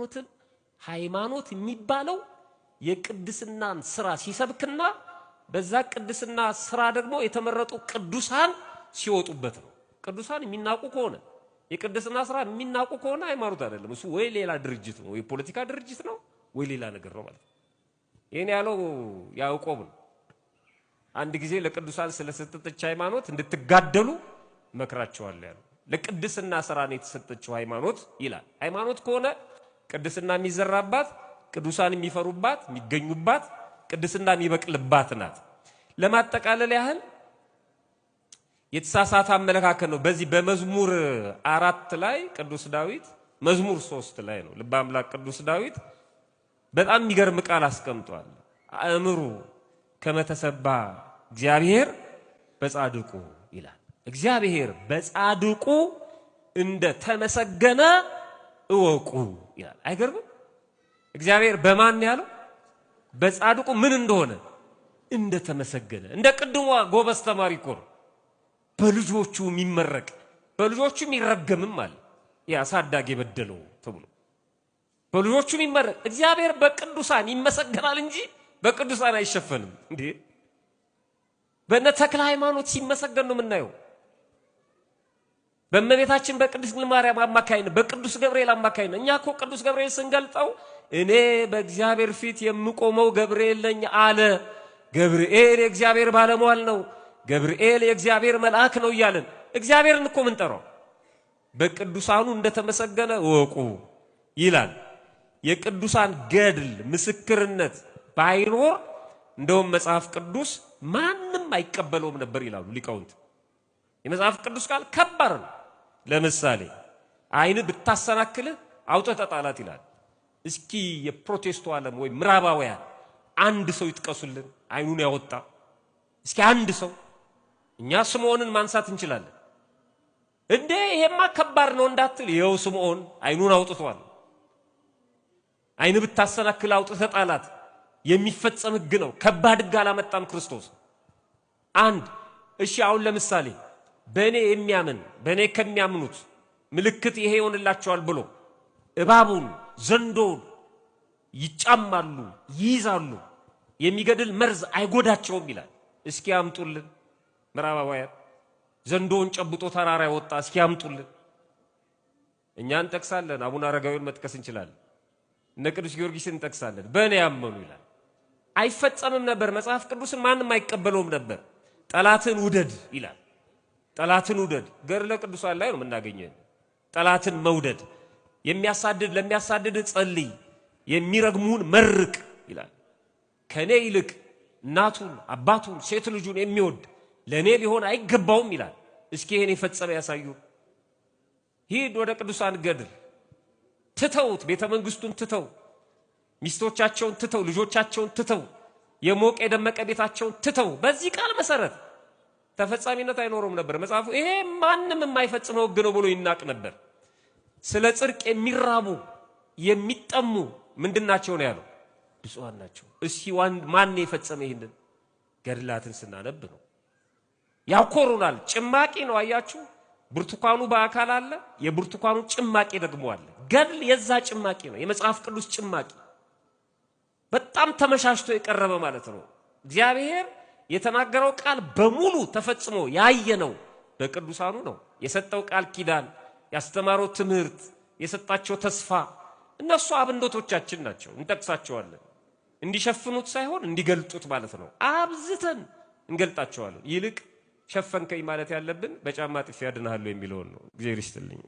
ሃይማኖትን ሃይማኖት የሚባለው የቅድስናን ስራ ሲሰብክና በዛ ቅድስና ስራ ደግሞ የተመረጡ ቅዱሳን ሲወጡበት ነው። ቅዱሳን የሚናቁ ከሆነ፣ የቅድስና ስራ የሚናቁ ከሆነ ሃይማኖት አይደለም። እሱ ወይ ሌላ ድርጅት ነው፣ ወይ ፖለቲካ ድርጅት ነው፣ ወይ ሌላ ነገር ነው ማለት ነው። ይህን ያለው ያዕቆብ ነው። አንድ ጊዜ ለቅዱሳን ስለሰጠች ሃይማኖት እንድትጋደሉ መክራቸዋለሁ ያለው። ለቅድስና ስራ ነው የተሰጠችው ሃይማኖት ይላል። ሃይማኖት ከሆነ ቅድስና የሚዘራባት፣ ቅዱሳን የሚፈሩባት፣ የሚገኙባት፣ ቅድስና የሚበቅልባት ናት። ለማጠቃለል ያህል የተሳሳተ አመለካከት ነው። በዚህ በመዝሙር 4 ላይ ቅዱስ ዳዊት፣ መዝሙር 3 ላይ ነው፣ ልበ አምላክ ቅዱስ ዳዊት በጣም የሚገርም ቃል አስቀምጧል። አእምሩ ከመተሰባ እግዚአብሔር በጻድቁ ይላል። እግዚአብሔር በጻድቁ እንደ ተመሰገነ እወቁ ይላል። አይገርምም? እግዚአብሔር በማን ያለው? በጻድቁ ምን እንደሆነ እንደ ተመሰገነ። እንደ ቅድሟ ጎበዝ ተማሪ እኮ ነው። በልጆቹ የሚመረቅ በልጆቹ የሚረገምም አለ። ያ አሳዳጊ የበደለው ተብሎ በልጆቹ የሚመረቅ። እግዚአብሔር በቅዱሳን ይመሰገናል እንጂ በቅዱሳን አይሸፈንም። እንዴ፣ በእነ ተክለ ሃይማኖት ሲመሰገን ነው የምናየው። በእመቤታችን በቅድስት ድንግል ማርያም አማካይነት፣ በቅዱስ ገብርኤል አማካይነት። እኛ እኮ ቅዱስ ገብርኤል ስንገልጠው እኔ በእግዚአብሔር ፊት የምቆመው ገብርኤል ነኝ አለ። ገብርኤል የእግዚአብሔር ባለሟል ነው፣ ገብርኤል የእግዚአብሔር መልአክ ነው እያለን እግዚአብሔርን እኮ ምንጠራው። በቅዱሳኑ እንደተመሰገነ እወቁ ይላል። የቅዱሳን ገድል ምስክርነት ባይኖር እንደውም መጽሐፍ ቅዱስ ማንም አይቀበለውም ነበር ይላሉ ሊቃውንት። የመጽሐፍ ቅዱስ ቃል ከባድ ነው። ለምሳሌ ዓይን ብታሰናክልህ አውጥተህ ጣላት ይላል። እስኪ የፕሮቴስቱ ዓለም ወይ ምዕራባውያን አንድ ሰው ይጥቀሱልን ዓይኑን ያወጣ። እስኪ አንድ ሰው። እኛ ስምዖንን ማንሳት እንችላለን። እንዴ ይሄማ ከባድ ነው እንዳትል፣ ይኸው ስምዖን ዓይኑን አውጥቷል። ዓይን ብታሰናክል አውጥተህ ጣላት የሚፈጸም ሕግ ነው። ከባድ ሕግ አላመጣም ክርስቶስ። አንድ እሺ፣ አሁን ለምሳሌ በእኔ የሚያምን፣ በእኔ ከሚያምኑት ምልክት ይሄ ይሆንላቸዋል ብሎ እባቡን ዘንዶውን ይጫማሉ፣ ይይዛሉ፣ የሚገድል መርዝ አይጎዳቸውም ይላል። እስኪ ያምጡልን ምዕራባውያን ዘንዶውን ጨብጦ ተራራ ያወጣ እስኪ ያምጡልን። እኛ እንጠቅሳለን፣ አቡነ አረጋዊን መጥቀስ እንችላለን፣ እነ ቅዱስ ጊዮርጊስን እንጠቅሳለን። በእኔ ያመኑ ይላል። አይፈጸምም ነበር። መጽሐፍ ቅዱስን ማንም አይቀበለውም ነበር። ጠላትን ውደድ ይላል። ጠላትን ውደድ ገድለ ቅዱሳን ላይ ነው የምናገኘው። ጠላትን መውደድ፣ የሚያሳድድ ለሚያሳድድ ጸልይ፣ የሚረግሙን መርቅ ይላል። ከኔ ይልቅ እናቱን አባቱን ሴት ልጁን የሚወድ ለኔ ሊሆን አይገባውም ይላል። እስኪ ይሄን የፈጸመ ያሳዩ። ሂድ ወደ ቅዱሳን ገድል። ትተውት፣ ቤተ መንግስቱን ትተው፣ ሚስቶቻቸውን ትተው፣ ልጆቻቸውን ትተው፣ የሞቀ የደመቀ ቤታቸውን ትተው በዚህ ቃል መሰረት ተፈጻሚነት አይኖረውም ነበር። መጽሐፉ ይሄ ማንም የማይፈጽመው ሕግ ነው ብሎ ይናቅ ነበር። ስለ ጽድቅ የሚራቡ የሚጠሙ ምንድናቸው ነው ያለው? ብፁዓን ናቸው። እስኪ ማን የፈጸመ ይህንን? ገድላትን ስናነብ ነው። ያኮሩናል። ጭማቂ ነው። አያችሁ፣ ብርቱካኑ በአካል አለ፣ የብርቱካኑ ጭማቂ ደግሞ አለ። ገድል የዛ ጭማቂ ነው፣ የመጽሐፍ ቅዱስ ጭማቂ በጣም ተመሻሽቶ የቀረበ ማለት ነው። እግዚአብሔር የተናገረው ቃል በሙሉ ተፈጽሞ ያየነው በቅዱሳኑ ነው። የሰጠው ቃል ኪዳን፣ ያስተማረው ትምህርት፣ የሰጣቸው ተስፋ እነሱ አብነቶቻችን ናቸው። እንጠቅሳቸዋለን። እንዲሸፍኑት ሳይሆን እንዲገልጡት ማለት ነው። አብዝተን እንገልጣቸዋለን። ይልቅ ሸፈንከኝ ማለት ያለብን በጫማ ጥፊ ያድንሃለሁ የሚለውን ነው። እግዚአብሔር ይስጥልኝ።